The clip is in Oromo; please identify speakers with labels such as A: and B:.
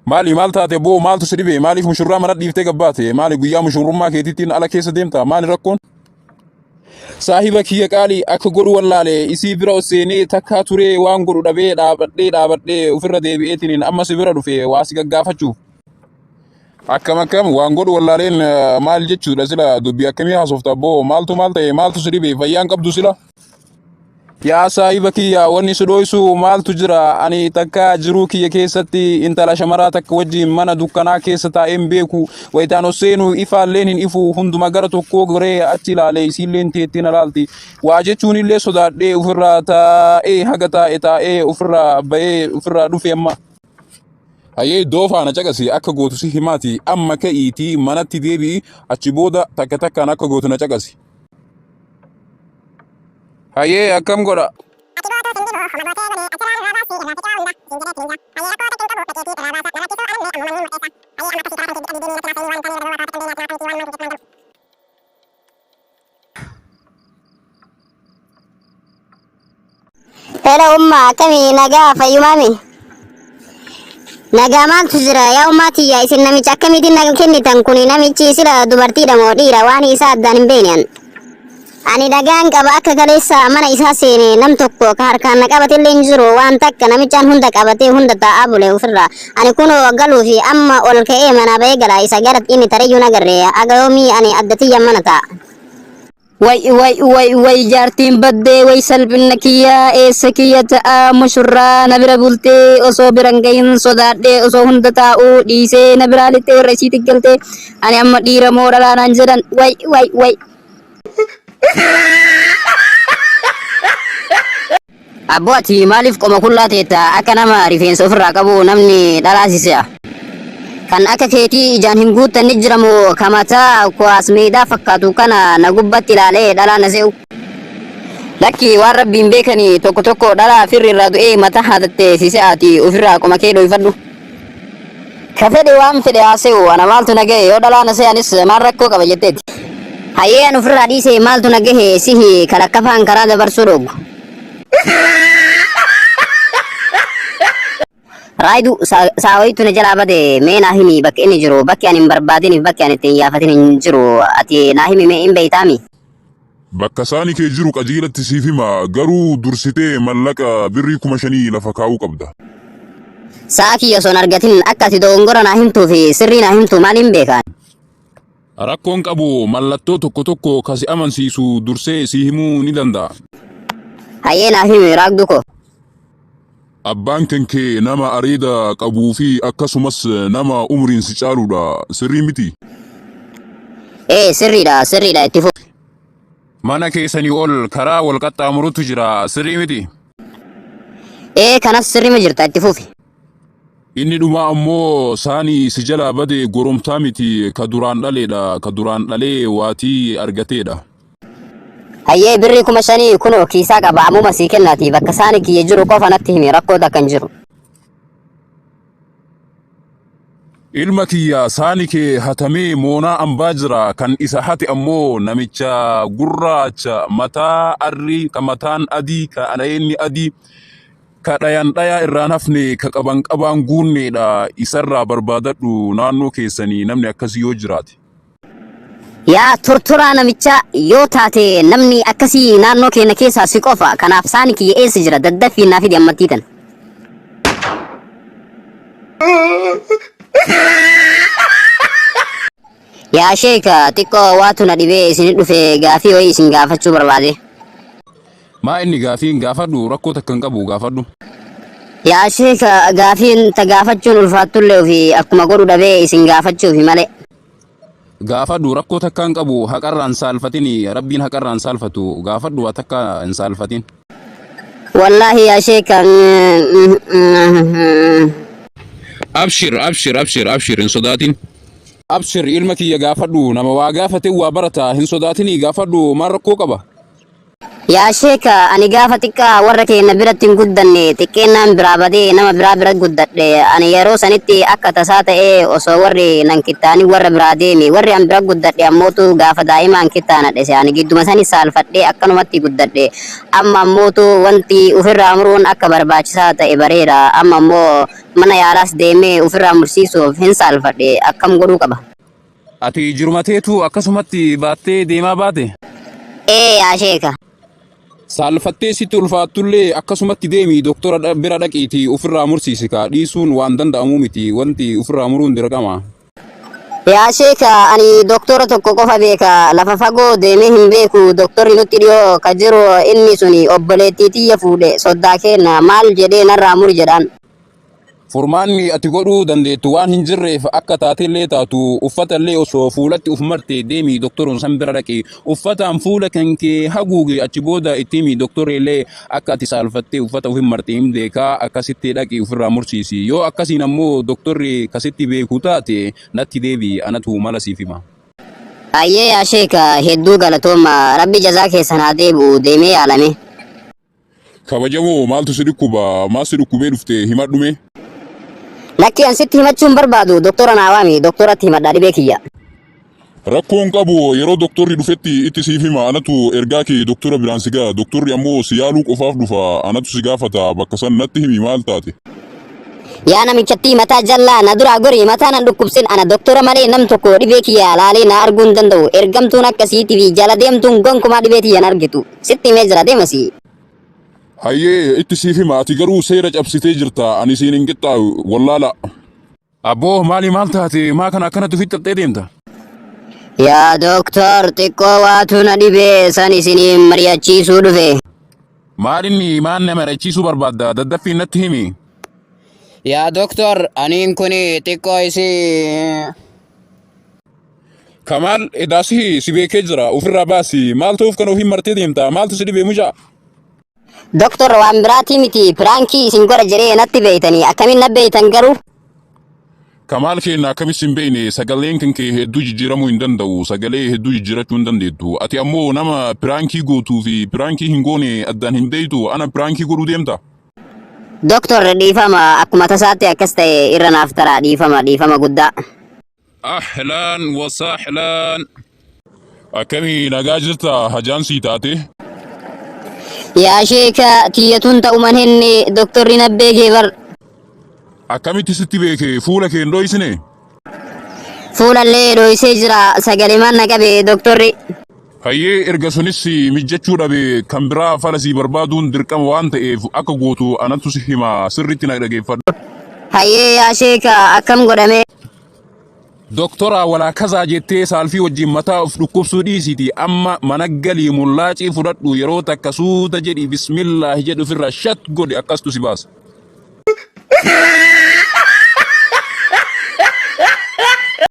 A: Maali maal taate boo maaltu si dhibe maaliif mushurraa mana dhiiftee gabbaate maali guyyaa mushurrummaa keetittiin ala keessa deemta maali rakkoon? Saahiba kiyya qaali akka godhu wallaale isii bira ol seenee takkaa turee waan godhu dhabee dhaabadhee dhaabadhee ofirra deebi'eetiniin amma si bira dhufe waa si gaggaafachuuf. Akkam akkam waan godhu wallaaleen maal jechuudha sila dubbii akkamii haasofta boo maaltu maal ta'e maaltu si dhibe fayyaan qabdu sila. Yaa saahiba kiyya wanni si dhoysu maaltu jira ani takka jiruu kiyya keessatti intala shamaraa takka wajjin mana dukkanaa keessa taa'een beeku wayitaan ol seenu ifaalleen hin ifu hunduma gara tokkoo goree achi ilaale isiilleen teettee na laalti waa jechuun illee sodaadhee ofirraa taa'ee haga taa'e taa'ee ofirraa ba'ee ofirraa dhufe amma. Hayyee iddoo faana caqasi akka gootu si himaati amma ka'iitii manatti deebi'i achi booda takka takkaan akka gootu na caqasi. Hayyee akkam godha?
B: Hello umma akkamii nagaa fayyumaami? Nagaa maaltu jira yaa ummaa tiyya isin namicha akkamiitiin na kennitan kuni namichi sila dubartiidha moo dhiira waan isaa addaan hin beekne an. Ani dhagaan qaba akka kaleessa mana isaa seene nam tokko ka harkaan na qabatillee hin jiru waan takka namichaan hunda qabatee hunda taa'aa bule ofirraa. Ani kunoo galuu fi amma ol ka'ee manaa ba'ee gala isa gara inni tareyyuu nagarre aga yoomii ani adda tiyya mana taa'a.
C: Way way way way jaartiin baddee way salphina kiyya eessa kiyya ta'a mushurraa na bira bultee osoo biran gahin sodaadhee osoo hunda taa'uu dhiisee na biraa lixxee warra isiitti galtee ani amma dhiira moo dhalaa naan jedhan way way way. Abboo ati maaliif qoma qullaa teetta akka nama rifeensa ofirraa qabu namni dhalaa si se'a. Kan akka keetii ijaan hin guuttanni jira moo ka mataa kuwaas meedaa fakkaatu kana na gubbatti ilaalee dhalaa na se'u. Lakki waan rabbiin beekanii tokko tokko dhalaa firri irraa du'ee mataa haadatte si se'aati ofirraa qoma kee dhoyfadhu. Ka fedhe waan fedhe haa se'u ana maaltu na gahe yoo dhalaa na se'anis maal rakkoo qaba jetteeti.
B: Hayyee an ofirraa dhiisee maaltu na gahe sihi ka lakkafaan karaa dabarsuu dhooggu. Raayidu sa'a wayiitu na jalaa bade mee naa himi bakki inni jiru bakki ani hin barbaadiniif bakki ani itti hin yaafatin hin jiru ati naa himi mee hin beeytaami.
A: Bakka saani kee jiru qajeelatti siif hima garuu dursitee mallaqa birrii 5000 lafa kaa'uu qabda.
B: Sa'a kiyya osoo hin argatin akka ati dogongora naa himtuu fi sirrii naa himtu maaliin beeka ani?
A: Rakkoon qabu mallattoo tokko tokko ka si amansiisu dursee sii himuu ni danda'a.
B: Hayyee naaf himi raagduu koo.
A: Abbaan kenkee nama areeda qabuu fi akkasumas nama umriin si caaluudha sirrii mitii?
B: Ee sirriidha sirriidha itti fufi.
A: Mana keessanii ol karaa wal qaxxaamurutu jira sirrii miti?
B: Ee kanas sirrima jirta itti fufi.
A: Inni dhumaa ammoo saani si jalaa bade goromtaa miti ka duraan dhaleedha ka duraan dhalee waatii argateedha.
B: Hayyee birrii 5000 kunoo kiisaa qaba ammuma sii kennaati bakka saani kiyya jiru qofa natti himi rakkoo takka hin jiru.
A: Ilma kiyya saani kee hatamee moonaa ambaa jira kan isa hate ammoo namicha gurraacha mataa arrii ka mataan adii ka aleenni adii ka dhayan dhayaa irraan hafne ka qaban qabaan guunneedha isarraa barbaadadhu naannoo keessanii namni akkasii yoo jiraate.
B: Yaa tortoraa namichaa yoo taate namni akkasii naannoo keenya keessaa si qofa kanaaf saani kiyya eessa jira daddaffiin naa fidi ammattii tana. Yaa sheeka xiqqoo waatu na dhibee isin dhufe gaafii wayii isin gaafachuu barbaade.
A: Maa inni gaafiin gaafadhu rakkoo takka hin qabu gaafadhu.
B: Yaa sheeka gaafiin ta gaafachuun ulfaattullee ofii akkuma godhu dhabee isin gaafachuufi malee.
A: Gaafadhu rakkoo takka hin qabu haqarraa hin saalfatini rabbiin haqarraa hin saalfatu gaafadhu waa takka hin saalfatin.
B: Wallaahi yaa sheeka.
A: Abshir abshir abshir abshir hin sodaatin. Abshir ilma kiyya gaafadhu nama waa gaafate waa barata hin sodaatinii gaafadhu maal rakkoo qaba.
C: Yaa sheeka ani gaafa xiqqaa warra keenya biratti hin guddanne, xiqqeennaan biraa badee nama biraa bira guddadhe. Ani yeroo sanitti akka tasaa ta'ee osoo warri nan kittaanii warra biraa deeme, warri an bira guddadhe ammootu gaafa daa'imaan kittaanadhe. Ani gidduma sani saalfadhee akkanumatti guddadhe. Amma ammootu wanti ofirraa muruun akka barbaachisaa ta'e bareera. Amma ammoo mana yaalaas deemee ofirraa mursiisuuf hin saalfadhe. Akkam godhuu qaba?
A: Ati jirumateetu akkasumatti baattee deemaa baate?
C: Ee yaa sheeka.
A: Saalfattee sitti ulfaattullee akkasumatti deemi, doktora bira dhaqiitii ofirraa mursiisi kaa. Dhiisuun waan danda'amuu miti, wanti ofirraa muruun dirqama.
C: Yaa sheeka, ani doktora tokko qofa beeka. Lafa fagoo deemee hin beeku. Doktorri nutti dhiyoo ka jiru inni suni obboleettii tiyya fuudhe, soddaa kenna. Maal jedhee narraa muri jedhaan?
A: Furmaanni ati godhuu dandeettu waan hin jirreef, akka taatellee taatu uffatallee osoo fuulatti uf marte deemi, doktoruun san bira dhaqi, uffataan fuula kan kee haguugi. Achi booda itti himi. Doktorri akka ati saalfattee uffata ofin marte hin beekaa. Akkasitti dhaqi, ofirraa mursiisi. Yoo akkasiin ammoo doktorri kasitti beeku taate, natti deebi, anatu mala siif hima.
C: Ayyee yaa sheeka, hedduu galatooma. Rabbi jazaa keessan haa deebi'u. Deemee yaalame.
A: Kabajamoo, maaltu si dhukkuba? Maal si dhukkubee dhufte? Himadhume.
C: Lakki, an sitti himachuu hin barbaadu. Doktora naa waami, doktoratti himadhaa dhibee kiyya.
D: Rakkoon qabu, yeroo doktorri dhufetti itti siif hima. Anatu ergaa kee doktora biraan si ga'a. Doktorri ammoo si yaaluu qofaaf dhufa. Anatu si gaafata. Bakka san natti himi, maal taate?
C: Yaa namichattii mataa jallaa, na duraa gori, mataa nan dhukkubsin. Ana doktora malee nam tokko dhibee kiyya laalee na arguu hin danda'u. Ergamtuun akkasiitii fi jala deemtuun gonkumaa dhibee tiyya hin argitu. Sitti himee jira, deemasi.
D: Hayyee, itti siif hima. Ati garuu seera cabsitee jirta. Ani siin hin qixxaawu. Wallaala.
A: Abboo, maali, maal taate? Maa kana akkanatti ofitti xaxxee deemta?
C: Yaa doktor, xiqqoo waatu na dhibee, san isiniin mari'achiisuu dhufe.
A: Maal inni? Maal na mari'achiisuu barbaadda? Daddaffiin natti himi.
C: Yaa doktor, aniin kun xiqqoo isii.
A: Kamaal, edaa si beekee jira. Ofirraa baasi. Maal ta'uuf kan ofiin martee deemta? Maaltu si dhibee, mucaa?
C: Doktor, waan biraatii miti, prank isin godha jedhee natti beeytanii. Akkamiin na beeytan garuu?
D: Kamaal keenya, akkamis hin beekne? Sagaleen kan kee hedduu jijjiiramuu hin danda'u. Sagalee hedduu jijjiirachuu hin dandeettu. Ati ammoo nama prank gootuu fi prank hin goone addaan hin beektu. Ana prank godhuu deemta?
C: Doktor, dhiifama, akkuma tasaatti akkas ta'e, irra naaf taraa, dhiifama, dhiifama guddaa.
A: Ahlaan wa sahlaan.
D: Akkamii, nagaa jirta? Hajaan sii taate?
C: Yaa sheeka, tiyyatuun ta'uman henne, doktorri na beekee bar.
D: Akkamitti sitti beeke? Fuula kee hin dhoysine?
C: Fuulallee dhoysee jira, sagalemaan na qabe doktorri.
D: Hayyee, erga sunis mijjachuu dhabe, kan biraa fala sii barbaaduun dirqama waan ta'eef, akka gootu anatu si hima, sirriitti na dhageeffadhu.
C: Hayyee yaa sheeka, akkam godhame?
A: Doktora walaa kazaa jettee saalfii wajjin mataa of dhukkubsuu dhiisiti, amma mana galii, mullaacii fudhadhu, yeroo takka suuta jedhi, bismillaahi jedhu, ofirraa shat godhi, akkastu si baasa.